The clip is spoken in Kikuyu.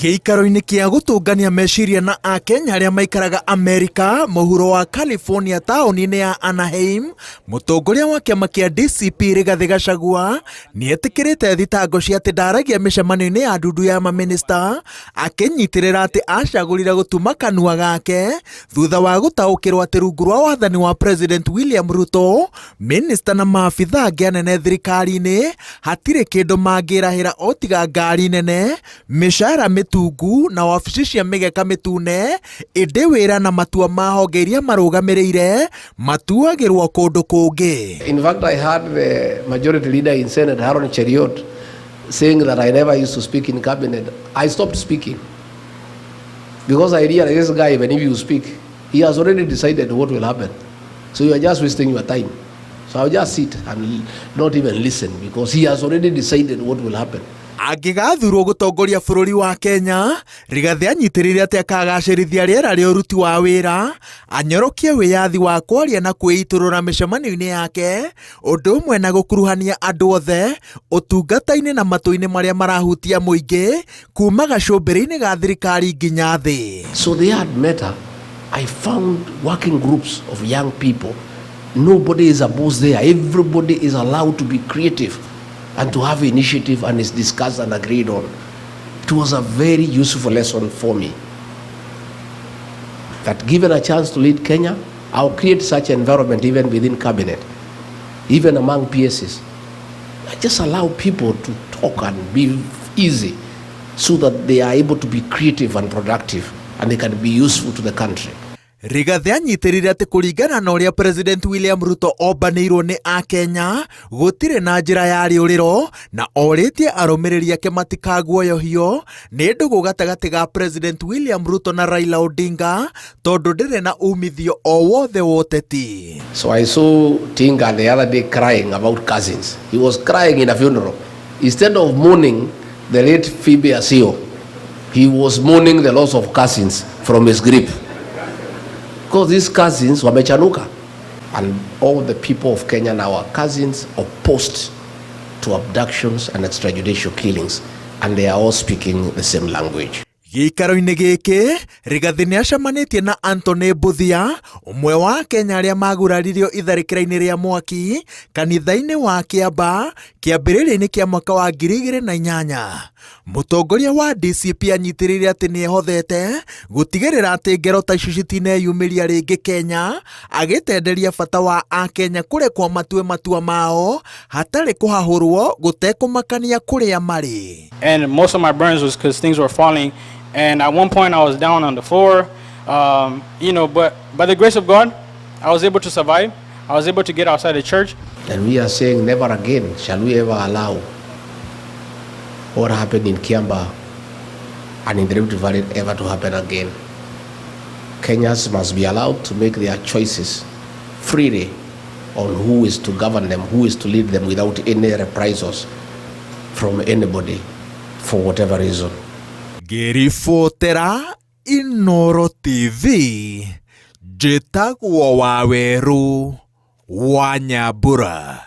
Gĩikaro-inĩ kĩa gũtũngania meciria na Akenya arĩa maikaraga Amerika mũhuro wa California taũni-inĩ ya Anaheim, mũtongoria wa kĩama kĩa DCP Rigathĩ Gachagua nĩetĩkĩrĩte thitango cia atĩ ndaragia mĩcemanio-inĩ ya ndundu ya mamĩnĩsta, akĩnyitĩrĩra atĩ acagũrire gũtuma kanua gake thutha wa gũtaũkĩrwo atĩ rungu rwa wathani wa President William Ruto, mĩnĩsta na maabitha angĩ anene thirikari-inĩ hatirĩ kĩndũ mangĩrahĩra o tiga ngari nene, mĩcara mĩtungu na wabici cia mĩgeka mĩtune, ĩndĩ wĩra na matua ma honge iria marũgamĩrĩire matuagĩrwo kũndũ kũngĩ. In fact, I heard the majority leader in Senate, Aaron Cheruiyot, saying that I never used to speak in cabinet. I stopped speaking because I realized this guy, even if you speak, he has already decided what will happen. So you are just wasting your time. So I'll just sit and not even listen because he has already decided what will happen. Angĩgathurwo gũtongoria bũrũri wa Kenya, Rigathĩ anyitĩrĩire atĩ akagacĩrithia rĩera rĩa ũruti wa wĩra, anyorokie wĩyathi wa kwaria na kwĩitũrũra mĩcemanio-inĩ yake, ũndũ ũmwe na gũkuruhania andũ othe ũtungata-inĩ na matũ-inĩ marĩa marahutia mũingĩ kuma gacũmbĩrĩ-inĩ ga thirikari nginya thĩ. So they had met. I found working groups of young people. Nobody is a boss there. Everybody is allowed to be creative and to have initiative and is discussed and agreed on. It was a very useful lesson for me. That given a chance to lead Kenya, I'll create such environment even within cabinet, even among PSs. I just allow people to talk and be easy so that they are able to be creative and productive and they can be useful to the country. Rigathĩ anyitĩrĩire atĩ kũringana na ũrĩa President William Ruto ombanĩirwo nĩ Akenya gũtirĩ na njĩra ya rĩũrĩro na orĩtie arũmĩrĩri ake matikaguoyohio nĩ ndũgũ gatagatĩ ga President William Ruto na Raila Odinga tondũ ndĩrĩ na umithio o wothe wa ũteti. So I saw Tinga the other day crying about cousins. He was crying in a funeral. Instead of mourning the late Phoebe Asiyo, he was mourning the loss of cousins from his grip. Because these cousins wamechanuka. And all the people of Kenya now are cousins opposed to abductions and extrajudicial killings. And they are all speaking the same language. Gĩikaro-inĩ gĩkĩ, Rigathĩ nĩ acemanĩtie na Anthony Mbuthia, ũmwe wa Kenya arĩa maguraririo itharĩkĩra-inĩ rĩa mwaki kanitha-inĩ wa Kĩamba kĩambĩrĩria-inĩ kĩa mwaka wa 2008. Mũtongoria wa DCP anyitĩrĩire atĩ nĩ ehothete gũtigĩrĩra atĩ ngero ta icio citineyumĩria rĩngĩ Kenya, agĩtenderia bata wa Akenya kũrekwo matue matua mao hatarĩ kũhahũrwo gũtekũmakania kũrĩa marĩ. And most of my burns was because things were falling. And at one point, I was down on the floor, but by the grace of God, I was able to survive. I was able to get outside the church. And we are saying never again shall we ever allow what happened in Kiambaa and in the Rift Valley ever to happen again. Kenyans must be allowed to make their choices freely on who is to govern them, who is to lead them without any reprisals from anybody for whatever reason. Ngĩribotera Inooro TV, njĩtagwo Wawerũ wa Nyambura.